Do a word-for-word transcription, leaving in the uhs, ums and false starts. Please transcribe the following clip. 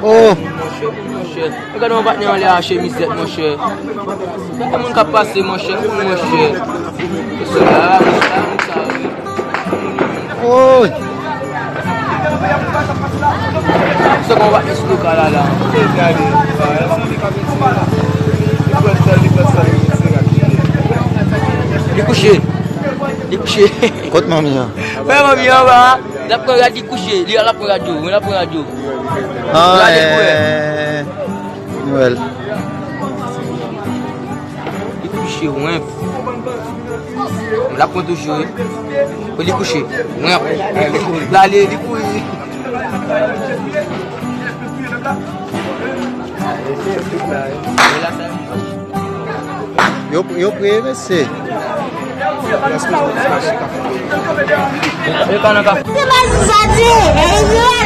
Oh! Monchè, monchè. Gade yon patnè anlè a chemizèt, monchè. Gade moun k ap pase, monchè, moun, monchè. Mesye, la, moun sa, moun sa, wi. Oy! Se kon w ap esplike la, la. Li kouche. Li kouche. Kot manmi an? Wè manmi an anba a. L ap pran rad, li kouche. Li, l ap pran rad yo. Wi, l ap pran rad yo. Ah, eh, Noël. Li kouche, wi. L ap pran toujou, wi. Pou li kouche. Wi. L ale, li kouri. Yo, yo pre, mesye. Se pa sa di, e yo